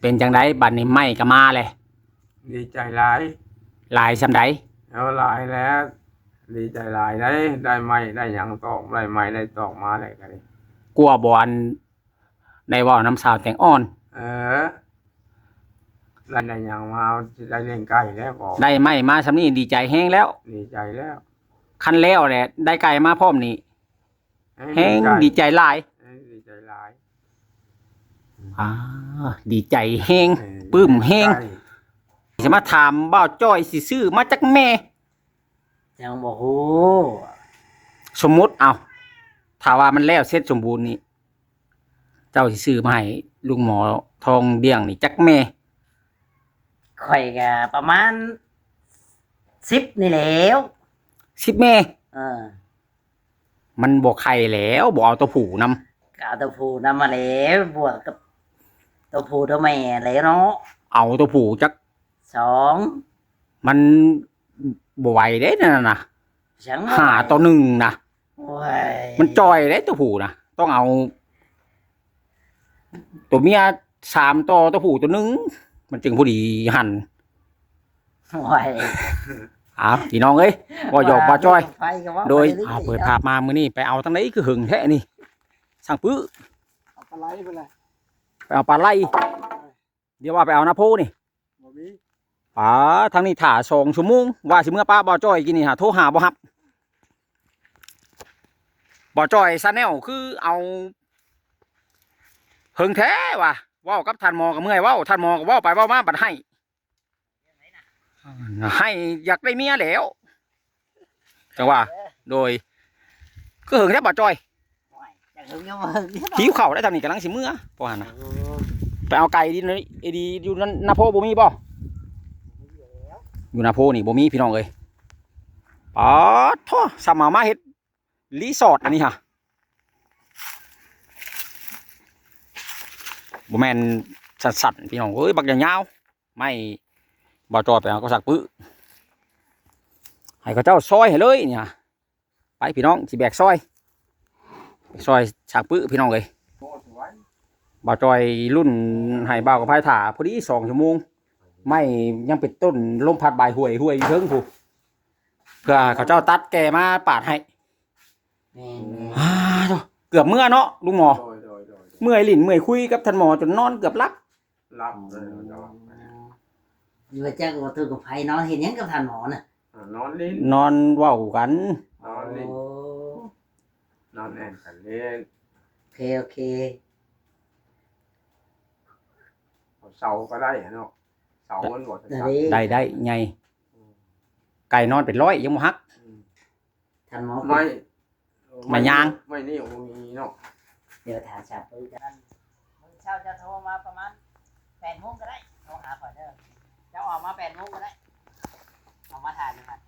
ເປັນຈັ່ງໃດບັດນີ້ ໄມ້ກໍມາແຫຼະ? ດີໃຈຫຼາຍ. ຫຼາຍສ່ຳໃດ? ເອົາ ຫຼາຍແລ້ວ ດີໃຈຫຼາຍໄດ໋ ໄດ້ໄມ້ໄດ້ຫຍັງຕອກ ໄດ້ໄມ້ໄດ້ຕອກມາແລ້ວກໍດີ. ກວ່າບໍ່ ອັນ ໄດ້ເວົ້ານຳສາວແຕງອ່ອນ. ເອີ ໄດ້ ໄດ້ຫຍັງມາ ຊິໄດ້ລ້ຽງໄກ່ແລ້ວກໍ ໄດ້ໄມ້ມາສ່ຳນີ້ດີໃຈແຮງແລ້ວ. ດີໃຈແລ້ວ. ຄັນແລ້ວແຫຼະ ໄດ້ໄກ່ມາພ້ອມນີ້ ແຮງ ແຮງດີໃຈ ດີໃຈຫຼາຍ ແຮງດີໃຈຫຼາຍ. ອ່າ ດີໃຈແຮງ ເອີ ປຶ້ມແຮງ ດີໃຈ. ຊິມາຖາມບ່າວຈ້ອຍ ຊິຊື້ມາຈັກແມ່? ຍັງບໍ່ຮູ້. ສົມມຸດເອົາ ຖ້າວ່າມັນແລ້ວເສັດສົມບູນນີ້ ເຈົ້າຊິຊື້ມາໃຫ້ລຸງໝໍທອງດຽງນີ້ຈັກແມ່? ຂ້ອຍກະປະມານສິບນີ້ແຫຼ້ວ. ສິບແມ່? ເອີ. ມັນບໍ່ໄຂ່ແລ້ວ ບໍ່ເອົາຕົວຜູ້ນຳ. ກໍເອົາຕົວຜູ້ນຳມາແຫຼະ ບວກກັບຕົວຜູ້ຕົວແມ່ແຫຼະເນາະ. ເອົາຕົວຜູ້ຈັກສອງ. ມັນບໍ່ໄຫວເດ້ນັ້ນນະ ຫາຕໍ່ໜຶ່ງນະ. ໂອ້ຍ ມັນຈ່ອຍເດ້ຕົວຜູ້ນະ ຕ້ອງເອົາຕົວເມຍສາມຕໍ່ ຕົວຜູ້ຕົວໜຶ່ງ ມັນຈຶ່ງພໍດີຫັ້ນ. ໂອ້ຍ ອ້າວ ພີ່ນ້ອງເອີຍ ເວົ້າຫຍອກບ່າວຈ້ອຍ ໂດຍ ເອົາ ເປີດພາບມາມື້ນີ້ ໄປເອົາທາງໃດຄືເຫິງແທ້ນີ້ ຊ່າງປຶ້ ເອົາປາໄຫຼພຸ້ນແຫຼະ ໄປເອົາປາໄຫຼ. ດຽວວ່າໄປເອົານາໂພນີ້ ບໍ່ມີ. ປາ ທາງນີ້ຖ້າສອງຊົ່ວໂມງ ວ່າຊິເມືອປະບ່າວຈ້ອຍກີ້ນີ້ຫາໂທຫາບໍ່ຮັບ. ບ່າວຈ້ອຍຊາແນລຄືເອົາເຫິງແທ້ວ່າ ເວົ້າກັບທ່ານໝໍກໍເມື່ອຍເວົ້າ ທ່ານໝໍກໍເວົ້າໄປເວົ້າມາບັດໄຫ້ ໄຫ້ຢາກໄດ້ເມຍແລ້ວ. ຈັ່ງວ່າ ໂດຍ ຄືເຫິງແທ້ບ່າວຈ້ອຍ? ໂອ້ຍ ຈັກເຫິງຍັງບໍ່ເຫິງ. ຫິວເຂົ້າໄດ້ທາງນີ້ກຳລັງຊິເມືອ ພໍຫັ້ນນະ. ໂອ້ ໄປເອົາໄກ່ດີ ເອດີ ຢູ່ນາໂພບໍ່ມີບໍ່? ບໍ່ມີແລ້ວ ຢູ່ນາໂພນີ້ບໍ່ມີພີ່ນ້ອງເອີຍ. ປາດໂທ້ ສ່ຳເອົາມາເຮັດຣີສອດອັນນີ້ຫາ ບໍ່ແມ່ນສັ້ນໆ ພີ່ນ້ອງເອີຍ ບັກຍາວໆ. ໄມ້ບ່າວຈ້ອຍໄປເອົາກັບຊ່າງປຶ້ ໃຫ້ເຂົາເຈົ້າຊອຍໃຫ້ເລີຍນີ້. ໄປພີ່ນ້ອງ ຊິແບກຊອຍ ຊອຍຊ່າງປຶ້ພີ່ນ້ອງເອີຍ. ບ່າວຈ້ອຍລຸ້ນໃຫ້ບ່າວກຳໄພຖ້າພໍດີສອງຊົ່ວໂມງ ໄມ້ຍັງເປັນຕົ້ນ ລົມພັດບາຍຫວຍໆຢູ່ເທິງພຸ້ນ ເພື່ອເຂົາເຈົ້າຕັດແກ່ມາປາດໃຫ້. ແມ່ນໆ ອ້າໂທ້ ເກືອບເມືອເນາະລຸງໝໍ. ໂດຍໆໆ ເມື່ອຍຫຼິ້ນເມື່ອຍຄຸຍກັບທ່ານໝໍຈົນນອນເກືອບຫຼັບ. ຫຼັບເລີຍ ອືມ ວ່າຈັກວ່າຕູ້ກັບໃຜນອນເຮັດຫຍັງກັບທ່ານໝໍນະ? ອ່າ ນອນຫຼິ້ນ ນອນເວົ້າກັນ ນອນຫຼິ້ນ. ໂອ້ ນອນແອ່ນກັນເລີຍ. ໂອເຄ ໂອເຄ ເສົາກໍໄດ້ເນາະ ເສົາມັນບໍ່ ໄດ້ ໄດ້ໃຫຍ່ ອືມ ໄກ່ນອນເປັນຮ້ອຍຍັງບໍ່ຫັກ. ອືມ ທ່ານໝໍ ໄມ້ ໄມ້ຍາງ ໄມ້ນິ້ວບໍ່ມີເນາະ. ດຽວຖາມສາວປຸ້ຍກັນ ມື້ເຊົ້າເຈົ້າໂທມາປະມານແປດໂມງກໍໄດ້ ໂທຫາຂ້ອຍເດີ ເຈົ້າອອກມາແປດໂມງກໍໄດ້ ອອກມາຖ້າຢູ່ຫັ້ນ.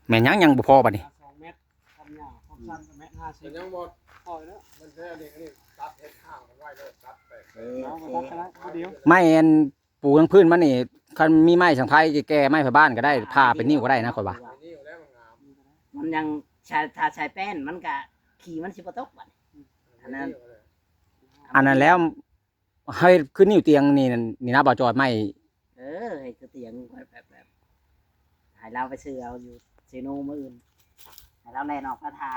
ແມ່ນຫຍັງຍັງບໍ່ພໍບັດນີ້? ສອງແມັດ ຄວາມຍາວຄວາມສັ້ນກໍແມັດຫ້າສິບ ຍັງບໍ່ພໍເດີ. ມັນແທ້ນີ້ ອັນນີ້ຕັດເຮັດຫ້າງມັນໄວ້ເດີ ຕັດແປກ ເອີ ເອົາໄປຕັດກໍໄດ້ ພໍດຽວ ໄມ້ອັນ ປູທາງພື້ນມັນນີ້ ຄັນມີໄມ້ສັງໄພແກ່ໄມ້ໄຜບ້ານກໍໄດ້ ຜ່າເປັນນິ້ວກໍໄດ້ນະ ຂ້ອຍວ່າ. ມັນຍັງ ຖ້າໃຊ້ແປ້ນມັນກະ ຂີ້ມັນຊິບໍ່ຕົກບັດນີ້. ອັນນັ້ນ ອັນນັ້ນແລ້ວ ໃຫ້ຂຶ້ນນິ້ວຕຽງນີ້ ນີ້ນະ ບ່າວຈອຍ ໄມ້ ເອີ ໃຫ້ຄືຕຽງແບບ ແບບ ໃຫ້ລາວໄປຊື້ເອົາຢູ່ເຊໂນມື້ອື່ນ ໃຫ້ລາວແລ່ນອອກມາຖ້າ.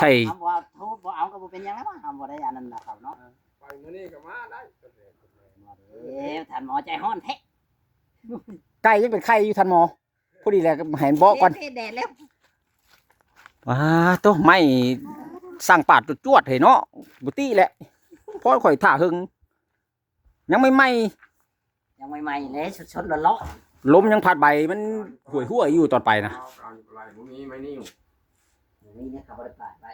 ໃສ່ ເຮົາບໍ່ເອົາ ບໍ່ເອົາກໍບໍ່ເປັນຫຍັງແລ້ວ ເຮົາບໍ່ໄດ້ອັນນັ້ນນະເຂົາເນາະ. ໄປມື້ນີ້ກໍມາໄດ້ ເອີ ທ່ານໝໍໃຈຮ້ອນແທ້. ໄກ່ຍັງເປັນໄຂ່ຢູ່ທ່ານໝໍ ພໍດີແຫຼະ ໃຫ້ເບາະກ່ອນ ເພດແດດແລ້ວ. ວ້າໂຕ ໄມ້ສ້າງປາດຈວດໆ ເຮີ້ຍເນາະ ບໍ່ຕິແຫຼະ ພໍຂ້ອຍຖ້າເຫິງ ຍັງໃໝ່ໆ ຍັງໃໝ່ໆ ແລະ ສົດໆ ຮ້ອນໆ ລົມຍັງພັດໃບມັນຫວຍໆ ຢູ່ຕອນໄປນະ. ບໍ່ມີໄມ້ນິ້ວ ບໍ່ມີເນາະ ເຂົາບໍ່ໄດ້ປາດໄວ້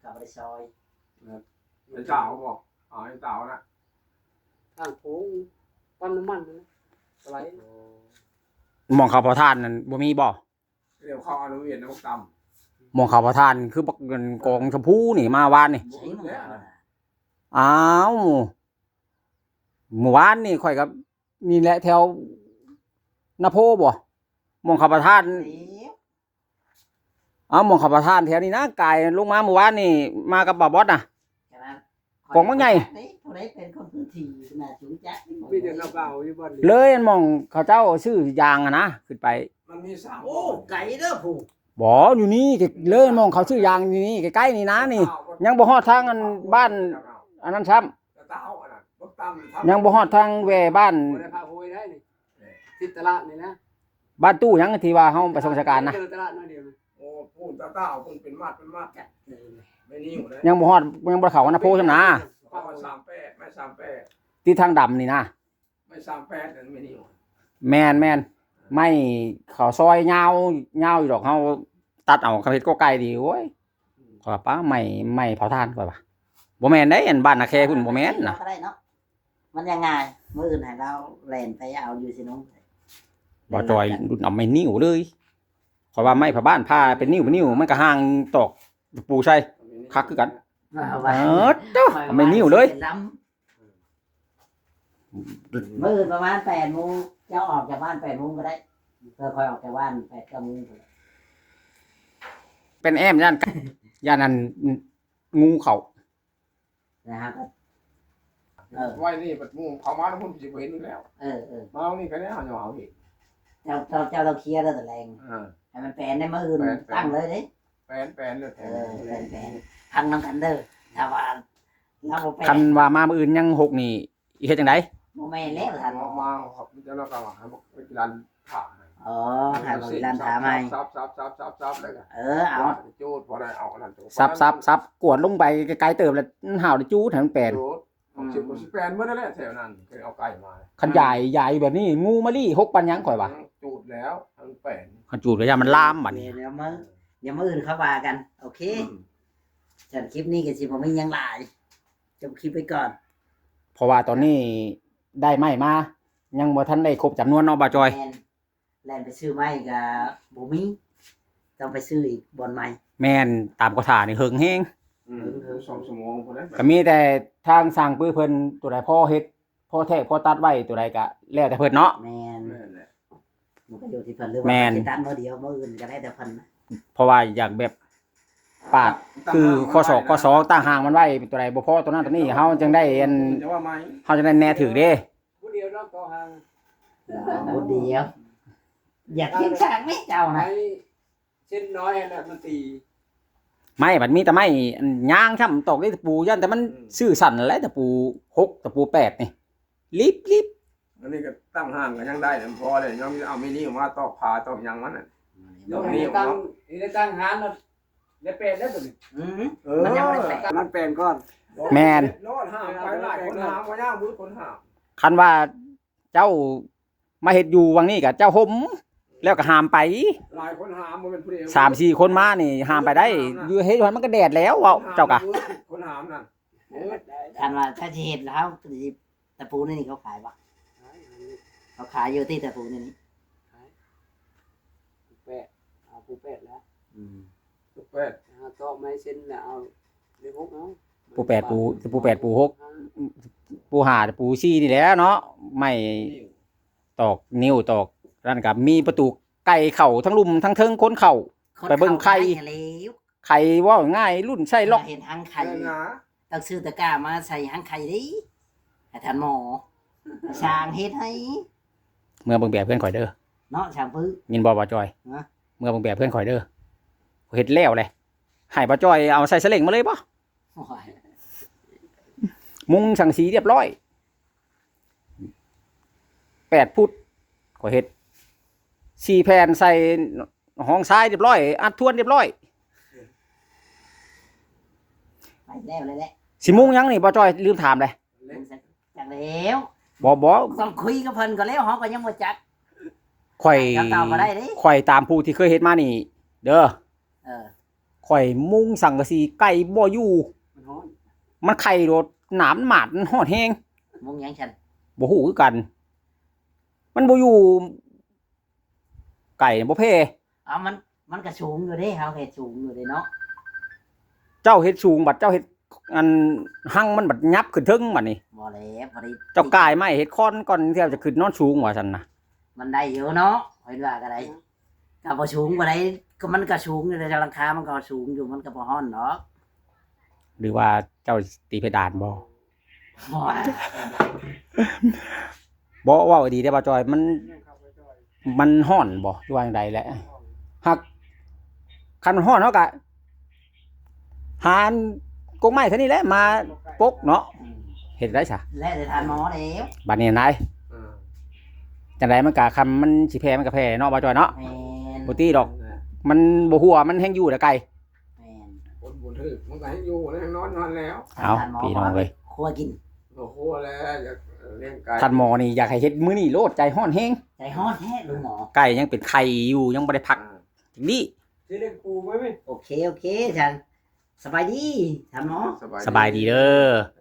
ເຂົາບໍ່ໄດ້ຊອຍ. ເອີ ໄອ້ຕາວບໍ່ ເອົາໄອ້ຕາວນະ ທາງໂຄ້ງປ້ຳນ້ຳມັນນັ້ນນະ ໄຫຼ. ໝ່ອງເຂົາເຜົາຖ່ານນັ້ນບໍ່ມີບໍ່? ແລ້ວເຂົາອະນຸຍາດນຳບັກຕຳ ໝ່ອງເຂົາເຜົາຖ່ານ ຄືບັກ ອັນ ກອງຊຳພູນີ້ມາວານນີ້. ບໍ່ເບິ່ງແລ້ວນະ ອ້າວ ມື້ວານນີ້ຂ້ອຍກໍ ນີ້ແຫຼະແຖວນາໂພບໍ່? ໝ່ອງເຂົາເຜົາຖ່ານ ເອົາ ໝ່ອງເຂົາເຜົາຖ່ານແຖວນີ້ນະ ກາຍລົງມາມື້ວານນີ້ ມາກັບບ່າວບອດນະ. ຂະໜາດ ກອງບັກໃຫຍ່ ຜູ້ໃດເປັນຄົນພື້ນທີ່ໜ້າຈະຮູ້ຈັກ ມີແຕ່ເຂົາເວົ້າຢູ່ບ່ອນນີ້ ເລີຍອັນໝ່ອງເຂົາເຈົ້າຊື້ຢາງຫັ້ນນະ ຂຶ້ນໄປ ມັນມີສາມ ໂອ້ ບໍ່ ໄກເດີຜູ້ ບໍ່ ຢູ່ນີ້ ເລີຍອັນໝ່ອງເຂົາຊື້ຢາງຢູ່ນີ້ ໃກ້ໆນີ້ນະນີ້ ຍັງບໍ່ຮອດທາງອັນບ້ານອັນນັ້ນຊ້ຳ ຕາເຕົ້າອັນນັ້ນ ບັກຕຳ ຍັງບໍ່ຮອດທາງແວ່ບ້ານ ບໍ່ໄດ້ພາໂຫຍໄດ້ນີ້ ຕິດຕະຫຼາດນີ້ນະ ບ້ານຕູ້ຫຍັງທີ່ວ່າເຮົາໄປສົ່ງສະການນະ ເດີຕະຫຼາດໜ້ອຍດຽວນະ ໂອ້ ປູນຕາເຕົ້າ ປູນເປັນມັດເປັນມັດ ແມ່ນິ້ວເດ້ ຍັງບໍ່ຮອດ ຍັງບໍ່ໄດ້ເຂົ້າອັນນະໂພຊ້ຳນະ ເຂົາວ່າສາມແປດ ໄມ້ສາມແປດ ຕິດທາງດຳນີ້ນະ ໄມ້ສາມແປດນັ້ນແມ່ນຢູ່ ແມ່ນໆ ໄມ້ເຂົາຊອຍຍາວ ຍາວຢູ່ດອກ ເຮົາຕັດເອົາ ເຂົາເຮັດກໍໄກ່ດີ ໂອ້ຍ ອືມ ຂ້ອຍວ່າ ປ້າ ໄມ້ ໄມ້ເຜົາຖ່ານ ຂ້ອຍວ່າ ບໍ່ແມ່ນເດ້ ອັນບ້ານນາແຄພຸ້ນ ບໍ່ແມ່ນນະ ກໍໄດ້ເນາະ ມັນຍັງງ່າຍ ມື້ອື່ນໃຫ້ລາວແລ່ນໄປເອົາຢູ່ເຊໂນ ບໍ່ຈ່ອຍ ລຸ້ນເອົາໄມ້ນິ້ວເລີຍ ຂ້ອຍວ່າໄມ້ຜ້າບ້ານຜ່າເປັນນິ້ວເປັນນິ້ວ ມັນກໍຫ່າງຕອກຕະປູໃສ່ ຄັກຄືກັນ ເອີ ເຈົ້າ ໄມ້ນິ້ວເລີຍ ມື້ອື່ນປະມານແປດໂມງ ເຈົ້າອອກຈາກບ້ານແປດໂມງກໍໄດ້ ເພື່ອຂ້ອຍອອກຈາກບ້ານແປດເກົ້າໂມງ ເປັນແອ້ມ ຢ້ານ ຢ້ານອັນ ງ- ງ- ງ- ງ- ງ- ງ- ງ- ງ- ງ- ງ- ງ- ງ- ງ- ງ- ໄວ້ນີ້ບັດໝູ່ເຂົ້າມານຳພຸ້ນຊິບໍ່ເຫັນອີກແລ້ວ ເອີ ເອີ ມານີ້ກໍແລ້ວເນາະ ເຮົາເຫັນ ເຈົ້າ ເຈົ້າ ເຈົ້າຕ້ອງເຄຍເດີຕອນແລງ ເອີ ໃຫ້ມັນແປນໄດ້ ມື້ອື່ນຕັ້ງເລີຍເດ້ ແປນ ແປນເດີ ເອີ ແປນ ແປນ ຟັງນຳກັນເດີ ຖ້າວ່າລາວບໍ່ແປນ ຄັນວ່າມາມື້ອື່ນຍັງຫົກນີ້ ເຮັດຈັ່ງໃດ ບໍ່ແມ່ນແລ້ວທ່ານ ມາ ມາ ເຈົ້າລາວກໍວ່າໃຫ້ບັກວິລັນຖາມໃຫ້ ອໍ ໃຫ້ບັກວິລັນຖາມໃຫ້ ສັບ ສັບ ສັບ ສັບ ແລ້ວກໍ ເອີ ເອົາ ຈູດ ພໍໄດ້ເອົາອັນນັ້ນ ສັບ ສັບ ສັບ ກວດລົງໄປໄກໆເຕີບ ແລ້ວຫ້າວໄດ້ຈູດໃຫ້ມັນແປນ ຈູດ ອືມ ຊິ ຊິແປນເບິດນັ້ນແຫຼະ ແຖວນັ້ນເຄີຍເອົາໄກ່ມາ ຄັນຢາຍ ຢາຍແບບນີ້ ງູມາລີ້ ຫົກປານຫຍັງຂ້ອຍວ່າ ອືມ ຈູດແລ້ວ ທັງແປນ ຄັນຈູດກໍຢ່າມັນລາມບັດນີ້ ໂອເຄ ດຽວມື້ ດຽວມື້ອື່ນຄ່ອຍວ່າກັນ ໂອເຄ ອືມ ຊັ້ນຄລິບນີ້ກໍຊິບໍ່ມີຫຍັງຫຼາຍ ຈົບຄລິບໄວ້ກ່ອນ ເພາະວ່າຕອນນີ້ໄດ້ໄມ້ມາ ຍັງບໍ່ທັນໄດ້ຄົບຈຳນວນເນາະ ບ່າວຈ່ອຍ ແມ່ນ ແລ່ນໄປຊື້ໄມ້ກໍບໍ່ມີ ຕ້ອງໄປຊື້ອີກບ່ອນໃໝ່ ແມ່ນ ຕາມກໍຖ້ານີ້ເຫິງແຮງ ອືມ ເຫິງ ເຫິງ ສອງຊົ່ວໂມງພຸ້ນແຫຼະ ກໍມີແຕ່ທາງຊ່າງປືເພິ່ນ ຕົວໃດພໍເຮັດ ພໍແທກພໍຕັດໄວ້ ຕົວໃດກໍແລ້ວແຕ່ເພິ່ນເນາະ ແມ່ນ ແມ່ນແຫຼະ ມັນກໍຢູ່ທີ່ເພິ່ນ ຫຼືວ່າ ແມ່ນ ເພິ່ນຊິຕັດມື້ດຽວ ມື້ອື່ນກໍແລ້ວແຕ່ເພິ່ນ ເພາະວ່າຢາກແບບປາດ ຕາມ ຕາມ ຄື ຕາມ ຂໍ້ສອກ ຂໍ້ສອກ ຕາມຮ່າງມັນໄວ້ ຕົວໃດບໍ່ພໍຕົວນັ້ນຕົວນີ້ ເຮົາຈຶ່ງໄດ້ອັນ ເຮົາຈຶ່ງໄດ້ແນະຖືກເດ້ ຜູ້ດຽວເນາະ ຕໍ່ຫາງ ຜູ້ດຽວ ຢາກຄຽງຂ້າງແມ່ເຈົ້ານະ ໄມ້ເສັ້ນນ້ອຍຫັ້ນແຫຼະມັນຕີ ໄມ້ບັດມີແຕ່ໄມ້ອັນຍາງຊ້ຳ ຕອກໄດ້ຕະປູ ຢ້ານແຕ່ມັນ ອືມ ຊື່ສັ້ນແຫຼະ ຕະປູຫົກ ຕະປູແປດນີ້ ລິບໆ ອັນນີ້ກໍຕັ້ງຫ້າງກໍຍັງໄດ້ ພໍແລ້ວ ຍັງເອົາແມ່ນິ້ວມາຕອກຜ້າຕອກຫຍັງມັນນະ ດອກນີ້ ນີ້ ນີ້ຕັ້ງ ເນາະ ນີ້ໄດ້ຕັ້ງຮ້ານແລ້ວ ໄດ້ແປນແລ້ວຕົວນີ້ ອືມ ເອີ ມັນຍັງບໍ່ໄດ້ແປນ ມັນແປນກ່ອນ ແມ່ນ ໂລດ ຫ້າມໄປ ຫຼາຍຄົນຫ້າມ ບໍ່ຍາກ ບໍ່ຄົນຫ້າມ ຄັນວ່າເຈົ້າມາເຮັດຢູ່ວັງນີ້ກໍເຈົ້າຫົ່ມ ແລ້ວກໍຫ້າມໄປ ຫຼາຍຄົນຫ້າມ ບໍ່ແມ່ນຜູ້ດຽວ ສາມສີ່ຄົນມານີ້ຫ້າມໄປໄດ້ ຢູ່ເຮັດຢູ່ຫັ້ນມັນກໍແດດແລ້ວ ເວົ້າເຈົ້າກະ ຄົນຫ້າມນັ້ນ ຄັນວ່າຖ້າຊິເຮັດແລ້ວ ຕະປູໃນນີ້ເຂົາຂາຍບໍ່? ຂາຍ ເຂົາຂາຍຢູ່ຕິຕະປູໃນນີ້ ຂາຍ ແປດ ເອົາປູແປດແລ້ວ ອືມ ປູແປດ ເອົາຕອກໄມ້ເສັ້ນແລ້ວເອົາເລກຫົກເອົາ ປູແປດ ປູ ປູແປດ ປູຫົກ ປູຫ້າ ປູສີ່ນີ້ແຫຼະເນາະ ໄມ້ຕອກນິ້ວຕອກ ນັ້ນກໍມີປະຕູໄກ່ເຂົ້າ ທັງລຸ່ມທັງເທິງຄົນເຂົ້າ ໄປເບິ່ງໄຂ່ ໄຂ່ເວົ້າງ່າຍ ລຸ້ນໃສ່ລັອກ ເຫັນຮັງໄຂ່ ເອີ ນະ ຕ້ອງຊື້ຕະກ້າມາໃສ່ຮັງໄຂ່ເດ້ ໃຫ້ທ່ານໝໍ ຊ່າງເຮັດໃຫ້ ເມືອເບິ່ງແບບເຮືອນຂ້ອຍເດີ ເນາະ ຊ່າງປຶ້ ຍິນບໍ່ ບ່າວຈ່ອຍ? ຮະ? ເມືອເບິ່ງແບບເຮືອນຂ້ອຍເດີ ເຮັດແລ້ວແຫຼະ ໃຫ້ບ່າວຈ່ອຍເອົາໃສ່ສະເຫຼັ້ງມາເລີຍບໍ່? ໂອ້ຍ ມຸງສັງກະສີລຽບລ້ອຍ ແປດຟຸດ ຂ້ອຍເຮັດສີ່ແຜ່ນ ໃສ່ຮອງຊາຍລຽບລ້ອຍ ອັດທວນລຽບລ້ອຍ ໄປແລ້ວແຫຼະ ຊິມຸງຫຍັງນີ້ ບ່າວຈ່ອຍ ລືມຖາມເລີຍ ຈັກແລ້ວ ບໍ່ ບໍ່ ຕ້ອງຄຸຍກັບເພິ່ນກ່ອນແລ້ວ ເຮົາກໍຍັງບໍ່ຈັກ ຂ້ອຍ ເຈົ້າຕອບບໍ່ໄດ້ເດ້ ຂ້ອຍຕາມຜູ້ທີ່ເຄີຍເຮັດມານີ້ເດີ ເອີ ຂ້ອຍມຸງສັງກະສີ ໄກ່ບໍ່ຢູ່ ມັນຮ້ອນ ມັນໄຂ່ໂດດ ໜາມໝາດ ມັນຮ້ອນແຮງ ມຸງຫຍັງຊັ້ນ ບໍ່ຮູ້ຄືກັນ ມັນບໍ່ຢູ່ ໄກ່ບໍ່ແຜ່ ເອົາ ມັນ ມັນກໍສູງຢູ່ເດ້ ເຮົາເຮັດສູງຢູ່ເດ້ເນາະ ເຈົ້າເຮັດສູງ ບັດເຈົ້າເຮັດ ອັນ ຮັງມັນບັດຫຍັບຂຶ້ນເທິງບັດນີ້ ບໍ່ແລ້ວ ບໍ່ໄດ້ ເຈົ້າກ່າຍໄມ້ເຮັດຄອນກ່ອນ ເຈົ້າຈະຂຶ້ນນອນສູງວ່າຊັ້ນນະ ມັນໄດ້ຢູ່ເນາະ ຂ້ອຍວ່າກໍໄດ້ ກໍບໍ່ສູງປານໃດ ກໍມັນກໍສູງຢູ່ ແຕ່ຫຼັງຄາມັນກໍສູງຢູ່ ມັນກໍບໍ່ຮ້ອນດອກ ຫຼືວ່າເຈົ້າຕີເພດານບໍ່? ບໍ່ ເວົ້າດີເດ້ບ່າວຈ້ອຍ ມັນ ມັນຮ້ອນບໍ່ ຫຼືວ່າຈັ່ງໃດແຫຼະ? ຫາກຄັນມັນຮ້ອນເຮົາກະຫາກົກໄມ້ເທົ່ານີ້ແຫຼະມາປົກເນາະ. ອືມ ເຮັດໄດ້ຊະ ແລ້ວແຕ່ທ່ານໝໍແລ້ວ. ບາດນີ້ນາຍ ເອີ ຈັ່ງໃດມັນກະ ຄຳມັນຊິແຜ່ມັນກະແຜ່ເນາະບ່າວຈ້ອຍເນາະ. ແມ່ນ ບໍ່ຕີດອກ ມັນບໍ່ຮົ່ວ ມັນແຮ່ງຢູ່ແຫຼະໄກ່. ແມ່ນ ຄົນບໍ່ຖືກມັນກໍແຮ່ງຢູ່ແຮ່ງນອນຢູ່ຫັ້ນແລ້ວ. ເອົ້າ ທ່ານໝໍ ພີ່ນ້ອງເອີຍ ຄົວກິນ ບໍ່ຄົວແລ້ວ ຢາກລ້ຽງໄກ່. ທ່ານໝໍນີ້ຢາກໃຫ້ເຮັດມື້ນີ້ໂລດ ໃຈຮ້ອນແຮງ. ໃຈຮ້ອນແທ້ລຸງໝໍ ໄກ່ຍັງເປັນໄຂ່ຢູ່ ຍັງບໍ່ໄດ້ພັກ. ອ່າ ຈັ່ງນີ້ ຊິລ້ຽງປູໄວ້ໄໝ? ໂອເຄ ໂອເຄ ຊັ້ນ ສະບາຍດີທ່ານໝໍ. ສະບາຍດີເດີ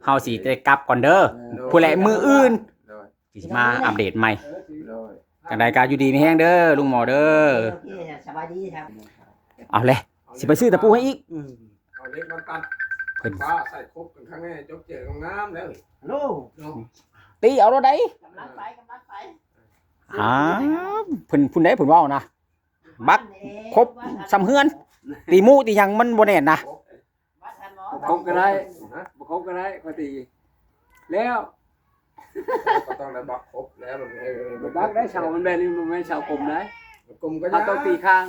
ເຮົາຊິໄດ້ກັບກ່ອນເດີ. ເອີ ພຸ້ນແຫຼະ ມື້ອື່ນ ໂດຍ ຊິມາອັບເດດໃໝ່. ໂດຍ ຈັ່ງໃດກໍຢູ່ດີມີແຮງເດີລຸງໝໍເດີ. ໂອເຄ ໂອເຄ ສະບາຍດີທ່ານ. ເອົາແຫຼະ ຊິໄປຊື້ຕະປູໃຫ້ອີກ. ອືມ ເອົາເຫຼັກມາຕັດ ເພິ່ນ ປ້າໃສ່ຄົບກັນຂ້າງໃນ ຈົບເຈີງາມໆແລ້ວ. ໂລ ເນາະ ຕີເອົາໂລດໃດ. ກຳລັງໄປ ກຳລັງໄປ. ອ້າວ ເພິ່ນ ຜູ້ໃດເພິ່ນເວົ້ານະ ບັກຄົບສ່ຳເຮືອນ ຕີມຸຕີຫຍັງມັນບໍ່ແໜ້ນນະ. ບໍ່ຄົບກໍໄດ້ ບໍ່ຄົບກໍໄດ້ ຂ້ອຍຕີແລ້ວ. ກໍຕ້ອງໄດ້ບັກຄົບແລ້ວ ມັນ ເອີ ບັກໄດ້ ເສົາມັນແບບນີ້ ມັນບໍ່ແມ່ນເສົາກົມໄດ໋ ກົມກໍ ເຮົາຕ້ອງຕີຂ້າງ.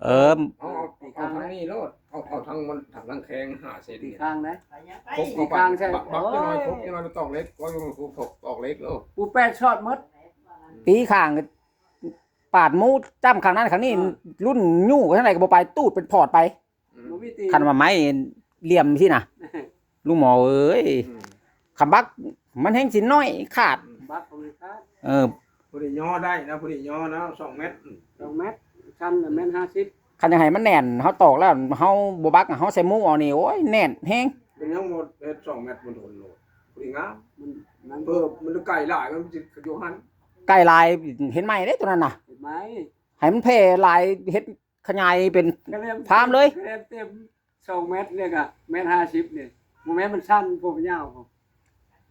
ເອີ ເອົາ ເອົາ ຕີຂ້າງ ເອົາທາງນີ້ໂລດ ເອົາ ເອົາທາງມັນ ທາງແຂງຫ້າເຊັນ ຕີຂ້າງໄດ໋. ຄົບ ຕີຂ້າງໃສ່ ບັກ ບັກ ໂອ້ຍ ຈັກໜ້ອຍ ຄົບຈັກໜ້ອຍ ຕອກເຫຼັກ ກໍຢູ່ ຕອກເຫຼັກໂລດ. ປູແປດຊອດໝົດ ຕີຂ້າງ ປາດໝູຈ້ຳຂ້າງນັ້ນຂ້າງນີ້ ເອີ ລຸ້ນຍູ້ໄປທາງໃດກໍບໍ່ໄປ ຕູດເປັນພອດໄປ. ອືມ ບໍ່ມີຕີ ຄັນວ່າໄມ້ຫຼ່ຽມຊີ້ນະ ລຸງໝໍເອີຍ. ອືມ ຄຳບັກມັນແຮ່ງຊິນ້ອຍຂາດ. ອືມ ບັກບໍ່ມີຂາດ. ເອີ ຜູ້ນີ້ຍໍໄດ້ນະ ຜູ້ນີ້ຍໍນະ ສອງແມັດ ສອງແມັດ ຊັ້ນແມັດຫ້າສິບ. ຄັນຢາກໃຫ້ມັນແໜ້ນ ເຮົາຕອກແລ້ວເຮົາບໍ່ບັກ ເຮົາໃສ່ໝູເອົານີ້ ໂອ້ຍ ແໜ້ນແຮງ. ເປັນຫຍັງບໍ່ເຮັດສອງແມັດ ມັນທົນໂລດ ຜູ້ນີ້ງາມ. ມັນ ມັນ ເອີ ມັນໄກຫຼາຍ ມັນຊິຢູ່ຫັ້ນ ໄກຫຼາຍ ເຮັດໃໝ່ເດ້ຕົວນັ້ນນະ ເຮັດໃໝ່ ໃຫ້ມັນແຜ່ຫຼາຍ ເຮັດ ຂະຫຍາຍເປັນຟາມເລີຍ. ກະເລັມເຕັມສອງແມັດນີ້ກະແມັດຫ້າສິບນີ້ ບໍ່ແມ່ນມັນສັ້ນ ບໍ່ແມ່ນຍາວ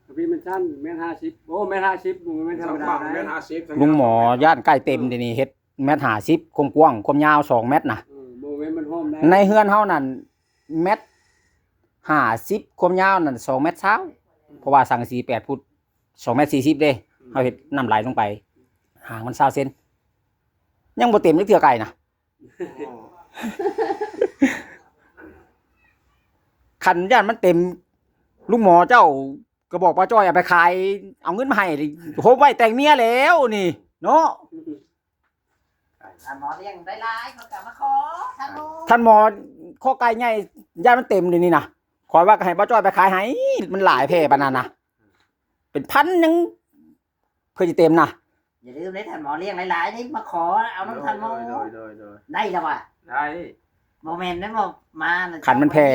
ພີ່ມັນສັ້ນແມັດຫ້າສິບ. ໂອ້ ແມັດຫ້າສິບບໍ່ແມ່ນທຳມະດາ ແມັດຫ້າສິບ. ລຸງໝໍຢ້ານໄກ່ເຕັມ ດຽວນີ້ເຮັດແມັດຫ້າສິບ ຄວາມກວ້າງຄວາມຍາວສອງແມັດນະ. ເອີ ບໍ່ແມ່ນມັນຫ້ອມໄດ້ ໃນເຮືອນເຮົານັ້ນແມັດຫ້າສິບ ຄວາມຍາວນັ້ນສອງແມັດຊາວ ເພາະວ່າສັງກະສີແປດຟຸດ ສອງແມັດສີ່ສິບເດ້. ອືມ ເຮົາເຮັດນ້ຳໄຫຼລົງໄປ ຫາງມັນຊາວເຊັນ ຍັງບໍ່ເຕັມຈັກເທື່ອໄກ່ນະ. ອໍ ຄັນຢ້ານມັນເຕັມ ລຸງໝໍເຈົ້າກໍບອກປ້າຈ້ອຍເອົາໄປຂາຍ ເອົາເງິນມາໃຫ້ ໂຮມໄວ້ແຕ່ງເມຍແລ້ວນີ້ເນາະ. ທ່ານໝໍລ້ຽງໄດ້ຫຼາຍ ເຂົາກໍມາຂໍທ່ານໝໍ ທ່ານໝໍຂໍໄກ່ໃຫຍ່ ຢ້ານມັນເຕັມດຽວນີ້ນະ. ຂ້ອຍວ່າກໍໃຫ້ປ້າຈ້ອຍໄປຂາຍໃຫ້ ມັນຫຼາຍແທ້ປານນັ້ນນະ ເປັນພັນຍັງ ເພື່ອຊິເຕັມນະ. ຢ່າລືມເດ້ ທ່ານໝໍລ້ຽງຫຼາຍໆເດ້ ມາຂໍເອົານຳທ່ານໝໍ. ໂດຍ ໂດຍ ໂດຍ ໄດ້ລະວ່າ ໄດ້ ບໍ່ແມ່ນໄດ້ບໍ່ ມານະ ຄັນມັນແຜ່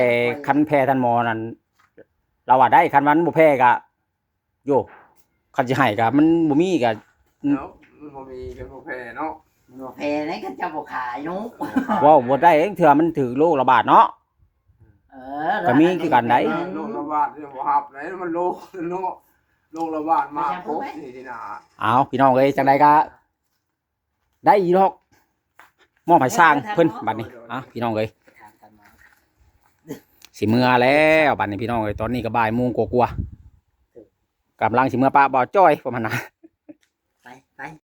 ຄັນແຜ່ທ່ານໝໍນັ້ນ ລາວວ່າໄດ້ ຄັນວ່າມັນບໍ່ແຜ່ກະ ໂຍ ຄັນຊິໃຫ້ກະມັນບໍ່ມີກະ ເນາະ ມັນບໍ່ມີ ມັນບໍ່ແຜ່ເນາະ ມັນບໍ່ແຜ່ໃດ ຄັນເຈົ້າບໍ່ຂາຍເນາະ. ເວົ້າບໍ່ໄດ້ເທື່ອ ມັນຖືກໂລກລະບາດເນາະ. ເອີ ກໍມີຄືກັນໄດ໋ ໂລກລະບາດນີ້ບໍ່ຮັບໄດ໋ ມັນໂລກເນາະ ໂລກລະບາດມາຄົບນີ້ນະ. ເອົາ ພີ່ນ້ອງເອີຍ ຈັ່ງໃດກໍໄດ້ອີດອກ ມອບໃຫ້ຊ່າງເພິ່ນບັດນີ້. ເອົາ ພີ່ນ້ອງເອີຍ ຊິເມືອແລ້ວບັດນີ້ ພີ່ນ້ອງເອີຍ ຕອນນີ້ກໍບ່າຍໂມງກວ່າໆ ກຳລັງຊິເມືອປະບ່າວຈ້ອຍປະມານນັ້ນ. ໄປ ໄປ